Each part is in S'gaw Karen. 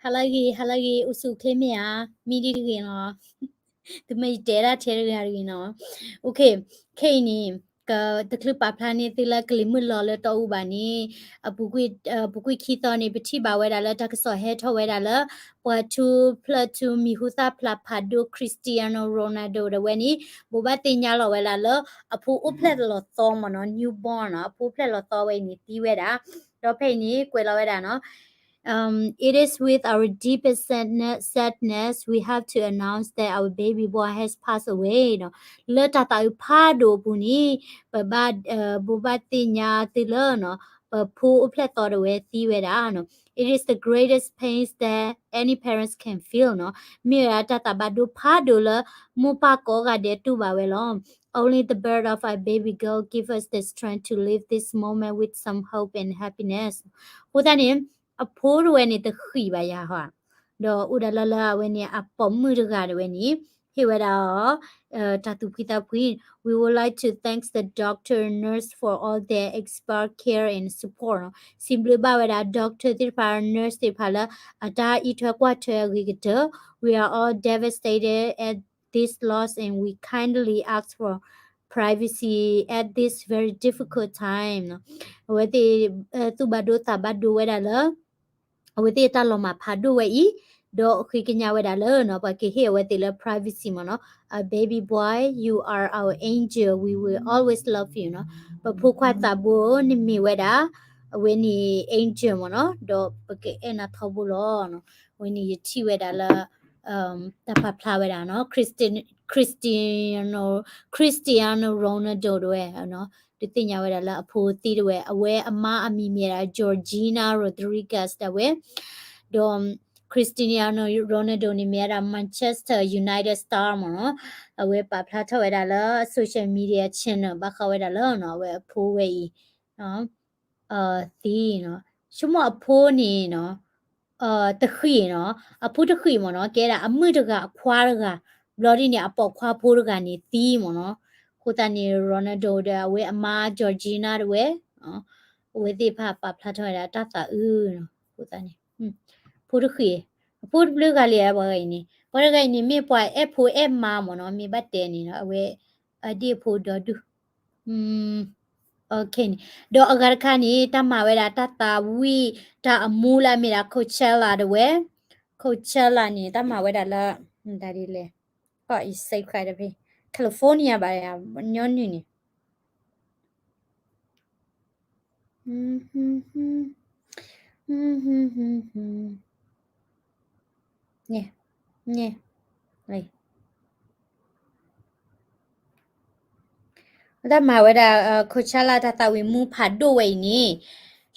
ဟါလၢအဂ့ၤ ဟါလၢအဂ့ၤ အိၣ်ဆူၣ်အိၣ်ချ့မ့ၢ်ဧါ, မံဒံးတဂ့ၤနီၤ, သုမ့ၢ်ယတဲဒၣ်ထဲတဂၤတဂ့ၤနီၤ, ခဲအံၤန့ၣ် တချုးပာ်ဖျါန့ၢ်သုလၢကလံၤမုၢ်လီၤလၢတီအူဘၣ်န့ၣ်, အပူၤကွံာ်ခံသီန့ၣ် ပထံၣ်ဘၣ်ဝဲဒၣ်လၢတၢ်ကစီၣ်ဟဲထီၣ်ဝဲဒၣ်လၢ ပှၤထူဖျၢၣ်ထူမံၤဟူသၣ်ဖျါဖးဒိၣ် Cristiano Ronaldo ဒၣ်ဝဲန့ၣ် ဘိးဘၣ်သ့ၣ်ညါလီၤဝဲဒၣ်လၢ အဖိအိၣ်ဖျဲၣ်လီၤသီမ့ၢ်နီၤ, newborn နီၤ, အဖိအိၣ်ဖျဲၣ်လီၤသီဝဲအံၤန့ၣ်သံဝဲဒၣ်, ဒီးဖဲအံၤန့ၣ် ကွဲးလီၤဝဲဒၣ်နီၤ Um, it is with our deepest sadness, sadness we have to announce that our baby boy has passed away နီၤ, လၢတၢ်သးအုးဖးဒိၣ်အပူၤန့ၣ် ပဘၣ် ဘိးဘၣ်သ့ၣ်ညါသုလၢနီၤ ပဖိအိၣ်ဖျဲၣ်သီဒၣ်ဝဲသံဝဲဒၣ်နီၤ, it is the greatest pain that any parents can feel နီၤ, မ့ၢ်ဝဲဒၣ်တၢ်သးဘၣ်ဒိဖးဒိၣ်လၢ မိၢ်ပၢ်ကိးဂၤဒဲးတူၢ်ဘၣ်ဝဲလီၤ, only the birth of our baby girl give us the strength to live this moment with some hope and happiness အဃိသတးန့ၣ် အဖိတဝဲန့ၣ်တဃံးဘၣ်ယၤဟီ, ဒီးအိၣ်ဒၣ်လၢလၢအဝဲန့ၣ် အပိာ်မုၣ်တဂၤတဝဲန့ၣ် ဟ့ၣ်ဝဲဒၣ်အီၤ တၢ်သူၣ်ဖှံသးဖှံ, we would like to thanks the doctor and nurse for all their expert care and support နီၤ, စံးဘျုးဘၣ်ဝဲဒၣ် doctor သ့ၣ်တဖၣ် nurse သ့ၣ်တဖၣ်လၢ အတၢ်အံးထွဲကွၢ်ထွဲအဂ့ၤကတၢၢ်, we are all devastated at this loss and we kindly ask for privacy at this very difficult time နီၤ, အဝဲသ့ၣ် သူၣ်ဘၣ်ဒိသးဘၣ်ဒိဝဲဒၣ်လၢ အဝဲသ့ၣ်တၢ်လီၤမၢ်ဖးဒိၣ်ဝဲအံၤ, ဒီးဃ့ကညးဝဲဒၣ်လၢနီၤ ပှၤကဟ့ၣ်အဝဲသ့ၣ်လၢ privacy မ့ၢ်နီၤ, a baby boy, you are our angel, we will always love you နီၤ, ပဖိခွါသးဘိ နမ့ၢ်ဝဲဒၣ် အဝဲန့ၣ် angel မ့ၢ်နီၤ, ဒီးပကအဲၣ်နၤထီဘိလီၤနီၤ, အဝဲန့ၣ်ယထံၣ်ဝဲဒၣ်လၢ တၢ်ပာ်ဖျါဝဲဒၣ်နီၤ Cristiano, Cristiano Ronaldo တဝဲနီၤ, ဒုးသ့ၣ်ညါဝဲဒၣ်လၢအဖိသံတဝဲ အဝဲအမါအမံၤမ့ၢ်ဒၣ် Georgina Rodriguez ဒၣ်ဝဲ, ဒီး Cristiano Ronaldo န့ၣ်မ့ၢ်ဝဲဒၣ် Manchester United star မ့ၢ်နီၤ, အဝဲပာ်ဖျါထီၣ်ဝဲဒၣ်လၢ social media channel ဘၣ်ဃးဝဲဒၣ်လၢနီၤ အဝဲအဖိဝဲအံၤ သံနီၤ, ဆိကမိၣ်အဖိန့ၣ်နီၤ, တဃံးနီၤ, အဖိတဃံးမ့ၢ်နီၤ, ကဲဒၣ်အမုၣ်တဂၤအခွါတဂၤ, ဘျီဒ်န့ၣ် အပိာ်ခွါဖိတဂၤန့ၣ်သံမ့ၢ်နီၤ, အဃိသတးန့ၣ် Ronaldo ဒီးအဝဲအမါ Georgina တဝဲ, အဝဲသ့ၣ်တဖၣ်ပာ်ဖျါထီၣ်ဝဲဒၣ်တၢ်သးအုးနီၤ, အဃိသတးန့ၣ် ဖိတဃံး, အဖိတဘျုးဂၤလံဧါ ပှၤဂၤအံၤန့ၣ်, ပှၤတဂၤအံၤန့ၣ် မ့ၢ်ပှၤအဲၣ်ဖိအဲၣ်မါမ့ၢ်နီၤ, မ့ၢ်ဘၣ်တဲန့ၣ်နီၤ, အဝဲ အဒ့ၣ်ဖိဒီဒူၣ် ဒီးအဂၤတခါန့ၣ် တၢ်မၤဝဲဒၣ်တၢ်သးဝံၣ် တၢ်အမူလၢအမ့ၢ်ဒၣ် Coachella တဝဲ, Coachella န့ၣ် တၢ်မၤဝဲဒၣ်လၢ ဒ်လဲၣ်, ဟီၣ်အံၤ စဲးခရးတဖဲ California ဘၣ် ညီနုၢ်န့ၣ် န့ၣ် န့ၣ် တၢ်မၤဝဲဒၣ် Coachella တၢ်သးဝံၣ်မူဖးဒိၣ်ဝဲအံၤန့ၣ်,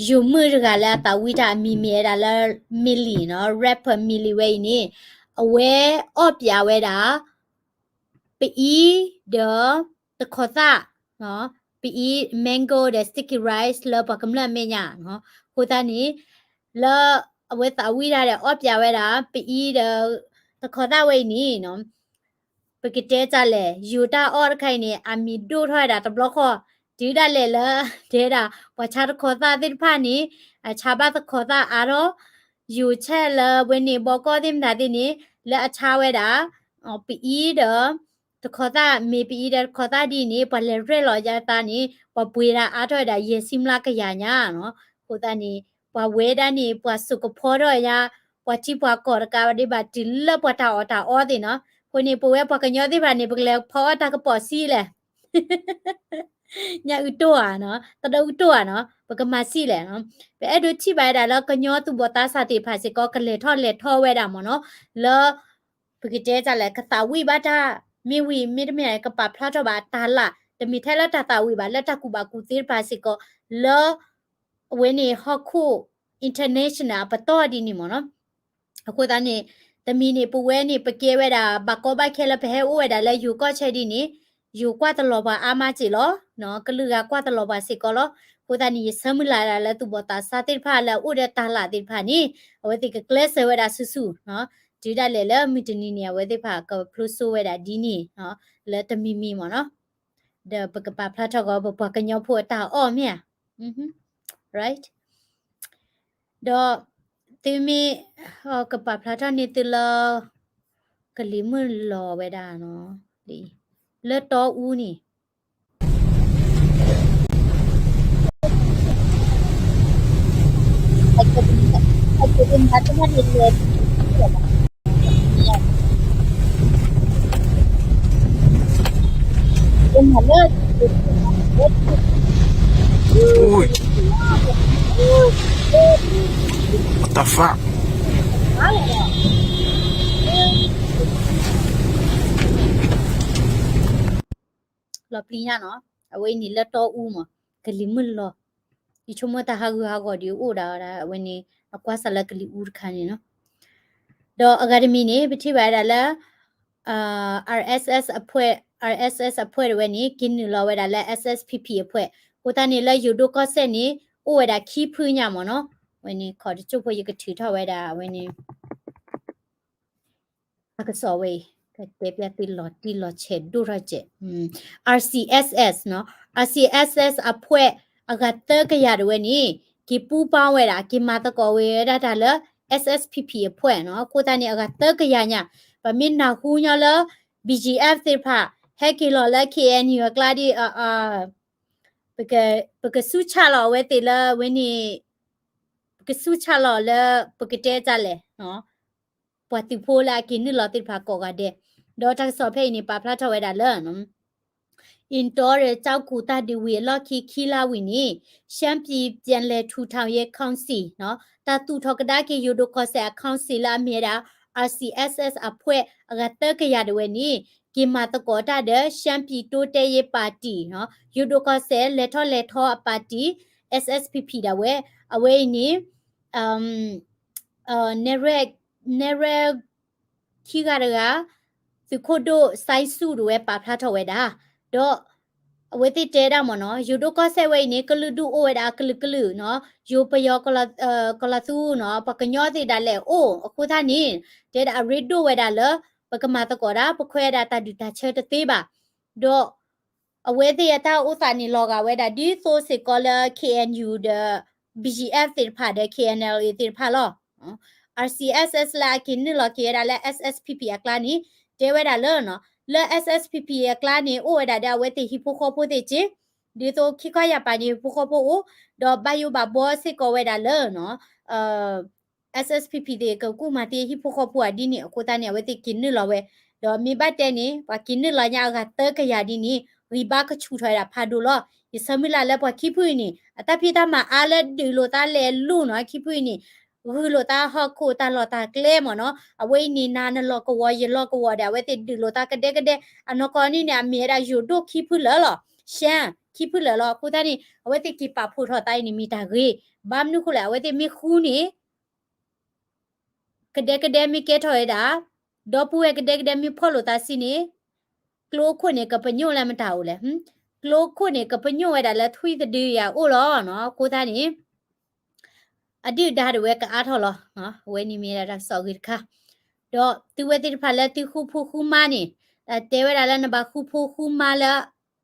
ယိၤမုၣ်တဂၤလၢအသးဝံၣ်တၢ်အမံၤမ့ၢ်ဝဲဒၣ်လၢ Miley နီၤ, rapper Miley ဝဲအံၤန့ၣ်, အဝဲအီၣ်ပၠးဝဲဒၣ် ပအံၤဒီး တခီသၣ်, ပအံၤ mango ဒီး sticky rice လၢပှၤကမျၢၢ်အမဲာ်ညါ, အဃိသတးန့ၣ် လၢအဝဲသးဝံၣ်တၢ်ဒီးအီၣ်ပၠးဝဲဒၣ် ပအံၤဒီး တခီသၣ်ဝဲအံၤန့ၣ် ပကတဲတၢ်လဲၣ်, ယိၤတၢ်အီၣ်တခါအံၤန့ၣ် အမံၤဒိၣ်ထီၣ်ဝဲဒၣ်တဘျီဃီ, တုၤဒၣ်လဲာ်လၢ တဲဒၣ် ပှၤဆါတခီသၣ်သ့ၣ်တဖၣ်န့ၣ် အဆါဘၣ်တခီသၣ်အါထီၣ်, ယိၤဆဲးလၢဝဲန့ၣ် ဘီကီၢ်သ့ၣ်မတၤသ့ၣ်န့ၣ် လၢအဆါဝဲဒၣ် ပအံၤဒီး တခီသၣ် မ့ၢ်ပအံၤဒီးတခီသၣ်ဒ်န့ၣ် ပှၤလဲၤရဲၣ်လီၤယါသးန့ၣ် ပှၤပှ့ၤဒၣ်အါထီၣ်ဝဲဒၣ် ယဲၢ်ဆံမျးကယၤညါနီၤ, အဃိသတးန့ၣ် ပှၤဝဲဒၣ်န့ၣ် ပှၤစိာ်ကဖီထီၣ်ယါ, ပှၤထံပှၤကီၢ်တကးဘၣ်ဒံးဘၣ်တုၤလၢပှၤတၢ်အီၣ်တၢ်အီသ့ၣ်နီၤ, အဃိန့ၣ် ပဝဲပှၤကညီသ့ၣ်တဖၣ်န့ၣ် ပကလဲၤဖီအီၣ်တၢ်ကပီၤဆံးလဲၣ် ညၣ်အုၣ်တိၢ်ဧါနီၤ, သဒၢအုၣ်တိၢ်ဧါနီၤ, ပကမၤဆံးလဲၣ်နီၤ, ပအဲၣ်ဒိးထံၣ်ဘၣ်ဝဲဒၣ်လၢကညီသူၣ်ဘီၣ်သးစၢ်သ့ၣ်တဖၣ်စ့ၢ်ကီး ကလဲၤထီၣ်လဲၤထီဝဲဒၣ်မ့ၢ်နီၤ, လၢ ပကတဲတၢ်လဲၣ် ကသးဝံၣ်ဘၣ်တၢ် မ့ၢ်ဝံၤမ့တမ့ၢ် ကပာ်ဖျါထီၣ်ဘၣ်တၢ်လၢ်, တမ့ၢ်ထဲလၢတၢ်သးဝံၣ်ဘၣ် လၢတၢ်ကူၣ်ဘၣ်ကူၣ်သ့တဖၣ်စ့ၢ်ကီး လၢ အဝဲန့ၣ် ဟီၣ်ခိၣ် international အပတီၢ်ဒ်န့ၣ်မ့ၢ်နီၤ, အဃိသတးန့ၣ် တမံၤန့ၣ် ပဝဲန့ၣ် ပကဲဝဲဒၣ် ဘၣ်ကီဘၣ်ခဲလၢပဟဲအိၣ်ဝဲဒၣ်လၢယိၤကီၢ်ဆၢဒ်န့ၣ်, ယိၤကွၢ်တလီၤပှၤအါမးစ့ၢ်လီၤ, ကလုာ်ဂၤကွၢ်တလီၤပှၤစ့ၢ်ကီးလီၤ, အဃိသတးန့ၣ် ယဆၢမုၢ်လၢ်ဒၣ်လၢသူၣ်ဘီၣ်သးစၢ်သ့ၣ်တဖၣ်လၢအအိၣ်ဒီးတၢ်လၢ်သ့ၣ်တဖၣ်န့ၣ် အဝဲသ့ၣ်ကကျဲးစၢးဝဲဒၣ်ဆူၣ်ဆူၣ်, တုၤဒၣ်လဲာ်လၢမုၢ်တနံၤန့ၣ် အဝဲသ့ၣ်တဖၣ်ကဖျိစိဝဲဒၣ်ဒ်န့ၣ် လၢတမံၤမံၤမ့ၢ်နီၤ, ဒီးပကပာ်ဖျါထီၣ်ကီး ပပှၤကညီဖိအတၢ်အီၣ်မ့ၢ်ဧါ, right, ဒီး သုမ့ၢ် ကပာ်ဖျါထီၣ်န့ၢ်သုလၢ ကလံၤမုၢ်လီၤဝဲဒၣ်နီၤ, လၢတီအူန့ၣ် What the fuck? လီၤပျံၤညါနီၤ, အဝဲအံၤန့ၣ်လၢတီအူမး, ကလံၤမုၢ်လီၤ, ယဆိကမိၣ်တၢ်ဟးဂူာ်ဟးဂီၤဒ်အိၣ်ဒၣ်ဝဲဒၣ် အဝဲန့ၣ် အကွၢ်စးလၢကလံၤအူတခါန့ၣ်နီၤ. ဒီးအဂၤတမံၤန့ၣ် ပထံၣ်ဘၣ်ဝဲဒၣ်လၢ RSS အဖှဲး, RSS အဖှဲးတဝဲန့ၣ် က့ၤနုာ်လီၤဝဲဒၣ်လၢ SSPP အဖှဲး, အဃိသတးန့ၣ်လၢယိၤဒိၣ်ကီၢ်စဲၣ်န့ၣ် အိၣ်ဝဲဒၣ်ခံဖုညါမးနီၤ, ဝဲန့ၣ်ခီတစိၢ်ဖိယကထုးထီၣ်ဝဲဒၣ် အဝဲန့ၣ် အကစီၣ်ဝဲအံၤ ကတဲပျးသုလီၤတံၢ်လီၤဆဲးဒိၣ်ထီၣ်ကဲး, RCSS နီၤ, RCSS အဖှဲး အဂၤသၢကယၤတဝဲန့ၣ် က့ၤပူပာ်ဝဲဒၣ် က့ၤမၤသကိးဝဲဒၣ်တၢ်လၢ SSPP အဖှဲးနီၤ, အဃိသတးန့ၣ် အဂၤသၢကယၤညါ, ပမ့ၢ်နၢ်ဟူညီလၢ BGF သ့ၣ်တဖၣ် ဟဲက့ၤလီၤလၢ KNU အကျါဒ် ပကဆူၣ်ဆါလီၤအဝဲသ့ၣ်လၢဝဲန့ၣ်, ပကဆူၣ်ဆါလီၤလၢ ပကတဲဒ်လဲၣ် ပှၤသုးဖိလၢအက့ၤနုာ်လီၤသ့ၣ်တဖၣ်ကိးဂၤဒဲး, ဒီးတၢ်ကစီၣ်ဖဲအံၤန့ၣ် ပာ်ဖျါထီၣ်ဝဲဒၣ်လၢ အံၤတီဒီး ကၠီကူၤတၢ်ဒုးဝံၤအလီၢ်ခံခံလါဝံၤန့ၣ် ရှမ်းပြည်ပြန်လည်ထူထောင်ရေးကောင်စီ နီၤ, တၢ်သူၣ်ထီၣ်ကဒါက့ၤယိၤဒိၣ်ကီၢ်စဲၣ်အ council လၢအမ့ၢ်ဝဲဒၣ် RCSS အဖှဲးအဂၤသၢကယၤတဝဲန့ၣ် က့ၤမၤသကိးတၢ်ဒီး ရှမ်းပြည်တိုးတက်ရေးပါတီ နီၤ, ယိၤဒိၣ်ကီၢ်စဲၣ်လဲၤထီၣ်လဲၤထီအပါတီ SSPP ဒၣ်ဝဲ, အဝဲအံၤန့ၣ် နဲၣ်ရွဲၣ် ခံဂၤတဂၤ သုးခိၣ်ဒိၣ် စိုင်းဆု ဒၣ်ဝဲပာ်ဖျါထီၣ်ဝဲဒၣ်, ဒီးအဝဲသ့ၣ်တဲဒၣ်မ့ၢ်နီၤ, ယိၤဒိၣ်ကီၢ်စဲၣ်ဝဲအံၤန့ၣ် ကလုာ်ဒူၣ်အိၣ်ဝဲဒၣ်အကလုာ်ကလုာ်နီၤ, ယိၤပယီၤ ကလီၤသူနီၤ, ပှၤကညီသ့ၣ်ဒၣ်လဲာ်အိၣ်, အဃိသတးန့ၣ် တဲဒၣ်အရ့ဒိၣ်ဝဲဒၣ်လၢ ပကမၤသကိးဒၣ် ပခွဲးဒၣ်တၢ်ဒုၣ်တၢ်ဆၢတသ့ဘၣ်, ဒီး အဝဲသ့ၣ်အတၢ်အိၣ်သးန့ၣ်လီၤဂာ်ဝဲဒၣ်ဒ်သိးစ့ၢ်ကီးလၢ KNU ဒီး BGF သ့ၣ်တဖၣ်ဒီး KNLA သ့ၣ်တဖၣ်လီၤ. RCSS လၢအက့ၤနုာ်လီၤက့ၤဝဲဒၣ်လၢ SSPP အကျါန့ၣ် တဲဝဲဒၣ်လၢ လၢ SSPP အကျါန့ၣ် အိၣ်ဝဲဒၣ်ဒီးအဝဲသ့ၣ်ဟံၣ်ဖိဃီဖိသ့ၣ်က့, ဒ်သိးခံခီယၢ်ပၤန့ၣ် ဟံၣ်ဖိဃီဖိအိၣ်, ဒီးဘၣ်ယိၣ်ဘၣ်ဘှီစ့ၢ်ကီးဝဲဒၣ်လၢ SSPP သ့ၣ်ကကူၣ်မၤသ့ဟံၣ်ဖိဃီဖိအဒ်န့ၣ် အဃိသတးန့ၣ် အဝဲသ့ၣ်က့ၤနုာ်လီၤဝဲ, ဒီးမ့ၢ်ဘၣ်တဲန့ၣ် ပှၤက့ၤနုာ်လီၤညါအဂၤသၢကယၤဒ်န့ၣ် ဂံၢ်ဘါကဆူၣ်ထီၣ်ဝဲဒၣ်ဖးဒိၣ်လီၤ. ယဆၢမုၢ်လၢ်လၢပှၤခံဖုအံၤန့ၣ် အတၢ်ဖံးတၢ်မၤအါလၢဒုးလိာ်သးလဲၤလူၤနီၤ ခံဖုအံၤန့ၣ် ဂုာ်လိာ်သးဟီၣ်ခိၣ်တၢ်လီၢ်တၢ်ကျဲမ့ၢ်နီၤ, အဝဲအံၤန့ၣ် နၤနလီၢ်ကဝီၤယလီၢ်ကဝီၤဒီး အဝဲသ့ၣ်ဒုးလိာ်သးကဒဲကဒဲ, အနီၢ်ကီၢ်န့ၣ်န့ၣ် အမ့ၢ်ဝဲဒၣ်ယိၤဒိၣ်ခံဖုလၢာ်လီၤ, ရှမ်းခံဖုလၢာ်လီၤ, အဃိသတးန့ၣ် အဝဲသ့ၣ်က့ၤပာ်ဖှိၣ်ထီၣ်သးအံၤန့ၣ်မ့ၢ်တၢ်ဂ့ၤ, ဘၣ်မနုၤဃိလဲၣ် အဝဲသ့ၣ်မ့ၢ်ဃူန့ၣ် ကဒဲကဒဲမ့ၢ်ကဲထီၣ်ဝဲဒၣ်, ဒီပုၢ်ဝဲၢ်ကဒဲကဒဲမ့ၢ်ဖီၣ်လိာ်သးစ့ၢ်န့ၣ်, ကျိခိၣ်န့ၣ် ကပညိၣ်လၢမတၤအိၣ်လဲၣ်, ကျိခိၣ်န့ၣ် ကပညိၣ်ဝဲဒၣ်လၢထွံၣ်သဒုယၤအိၣ်လီၤနီၤ, အဃိသတးန့ၣ် အဒုၣ်ဒါဒၣ်ဝဲကအါထီၣ်လီၤ, အဝဲန့ၣ်မ့ၢ်ဒၣ်တၢ်ကစီၣ်ဂ့ၤတခါ, ဒီးသုဝဲသ့ၣ်တဖၣ်လၢသုဃူဖိဃူမါန့ၣ်, တဲဝဲဒၣ်လၢနဘၣ်ဃူဖိဃူမါလၢ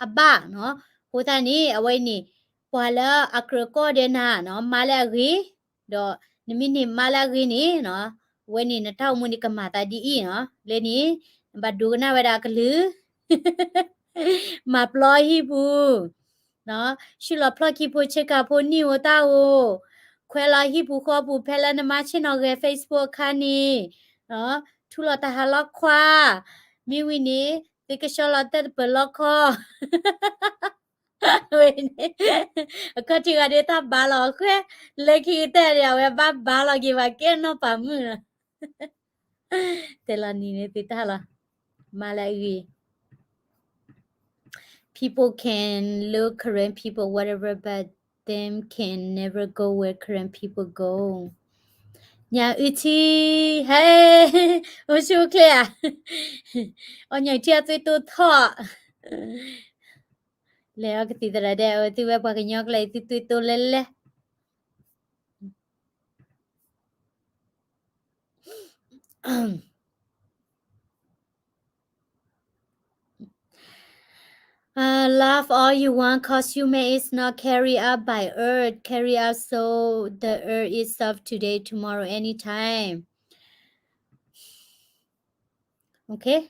အဘၣ်နီၤ, အဃိသတးန့ၣ် အဝဲအံၤန့ၣ် ပှၤလၢအကြၢးကီၢ်ဒီးနၤနီၤ မါလၢအဂ့ၤ, ဒီးနမ့ၢ်န့ၢ်မါလၢအဂ့ၤန့ၣ်နီၤ, အဝဲန့ၣ်နတၢ်အိၣ်မူန့ၣ်ကမၤသးဒ်အံၤနီၤ, လၢန့ၣ် နဘၣ်ဒိကနၣ်ဝဲဒၣ်အကလုၢ် မၤပျီဟံၣ်ပူၤ, ဆူၣ်လီၤဖျီၣ်ခံဖိဆ့ကၤဖိနံၣ်ဧိၤတၢ်ဧိၤ, ခွဲးလီၤဟံၣ်ပူၤဃီပူၤဖဲလၢနမါဆ့ၣ်နီၤဂဲၤ Facebook အခါန့ၣ်, ထူလီၤတၢ်ဟးလီၢ်ခွါ, မ့ၢ်ဝံၤန့ၣ် သုကဆှီလီၤတၢ်တပၢၤလီၢ်ခီ ဝဲန့ၣ် အခီၣ်ထံးဂၤဒ်တၢ်ဘါလီၤအဃဲ, လၢခံကတၢၢ်န့ၣ် အဝဲဘၣ်ဘါလီၤက့ၤပှၤကဲနီၢ်ပၤမုၣ်လီၤ, တဲလီၤနံၤန့ၣ်သုတၢ်လီၤ, မါလၢအဂ့ၤ People can look Karen people whatever, but them can never go where Karen people go. ညၣ်အုၣ်ထံ, ဟဲ, အိၣ်ဆူၣ်အိၣ်ချ့ဧါ, အီၣ်ညၣ်အုၣ်ထံအသွံၣ်တိၢ်ထီၣ်, လဲၤအီၣ်ကသံၣ်သရၣ်ဒဲး အဝဲသုဝဲပှၤကညီကျဲအံၤ သုသွံၣ်တိၢ်လဲၤလဲၤ အ Love all you want, cause human is not carry out by earth, carry out so the earth is soft today, tomorrow, anytime. Okay.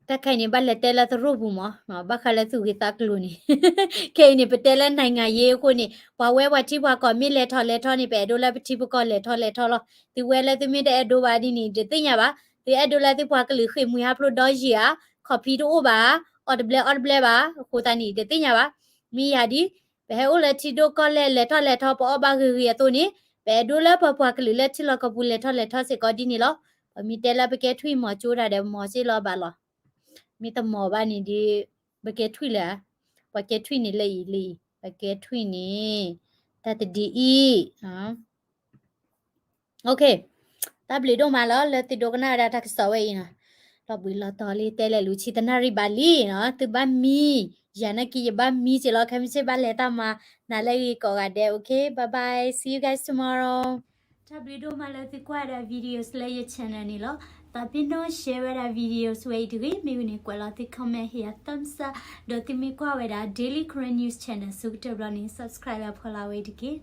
တၢ်ခဲအံၤန့ၣ် ဘၣ်လဲၤတဲလၢသရိာ်ပူၤမး, ဘၣ်ဃးလၢသူၣ်ဂ့ၤသးကျိၤန့ၣ်, ခဲအံၤန့ၣ် ပတဲလၢ နိုင်ငံရေး အဃိန့ၣ် ပှၤဝဲပှၤထံပှၤကီၢ်မ့ၢ်လဲၤထီၣ်လဲၤထီန့ၣ် ပအဲၣ်ဒိးလၢပထံပကီၢ်လဲၤထီၣ်လဲၤထီလီၤ. သုဝဲလၢသုမ့ၢ်တအဲၣ်ဒိးဘၣ်ဒ်န့ၣ် တသ့ၣ်ညါဘၣ်. သုအဲၣ်ဒိးလၢသုပှၤကလုာ်ဃ့ၢ်မှံဟးဖျိးဒီးယံာ်ဧါ, ခီၣ်ဖံးတအိၣ်ဘၣ်ဧါ, အီၣ်တဘျဲအီတဘျဲဘၣ်, အဃိသတးန့ၣ် တသ့ၣ်ညါဘၣ်. မ့ၢ်ယၤဒ် ပဟဲအိၣ်လၢထံဒိၣ်ကီၢ်လဲၢ် လဲၤထီၣ်လဲၤထီ ပအီၣ်ဘၣ်ဂ့ၤဂ့ၤအသိးန့ၣ် ပအဲၣ်ဒိးလၢပပှၤကလုာ်လၢထံလီၢ်ကီၢ်ပူၤလဲၤထီၣ်လဲၤထီစ့ၢ်ကီးဒ်န့ၣ်လီၤ. ပမ့ၢ်တဲလၢပကဲထွံၣ်မီၤကၠိဒၣ်ဒီး မီၤစ့လီၤဘၣ်လီၤ. မ့ၢ်တမီၤဘၣ်န့ၣ်ဒီး ပကဲထွံၣ်လၢ, ပှၤကဲထွံၣ်န့ၣ်လၢအံၤလၢအံၤ, ပကဲထွံၣ်န့ၣ် တၢ်တဒ်အံၤ တၢ်ဘျုးဒိၣ်မးလီၤ လၢသုဒိကနၣ်ဝဲဒၣ်တၢ်ကစီၣ်ဝဲအံၤနီၤ. လီၤဘှံးလီၤတီၤလံ တဲလဲၤလူၤဆံတနၣ်ရံၣ်ဘၣ်လံနီၤ. သုဘၣ်မံ, ယၤနာ်က့ယဘၣ်မံစ့ၢ်လီၤ. ခဲမုၢ်ဆ့ၣ်ဘၣ်လဲၤတၢ်မၤနၤလၢအဂ့ၤကိးဂၤဒဲး. Okay, bye bye, see you guys tomorrow. တၢ်ဘျုးဒိၣ်မးလၢသုကွၢ်ဝဲဒၣ် videos လၢယ channel န့ၣ်လီၤ. သးပ့ၤနီၣ် share ဝဲဒၣ် videos ဝဲအံၤတဂ့ၤ. မ့ၢ်ဝံၤန့ၣ် ကွဲးလီၤသု comment ဟ့ၣ်ယၤ thumbs up, ဒီးသုမ့ၢ်ကွၢ်ဝဲဒၣ် Daily Karen News Channel ဆၢကတီၢ်ဘျီန့ၣ် subscribe လၢဖီလာ်ဝဲအံၤတက့ၢ်.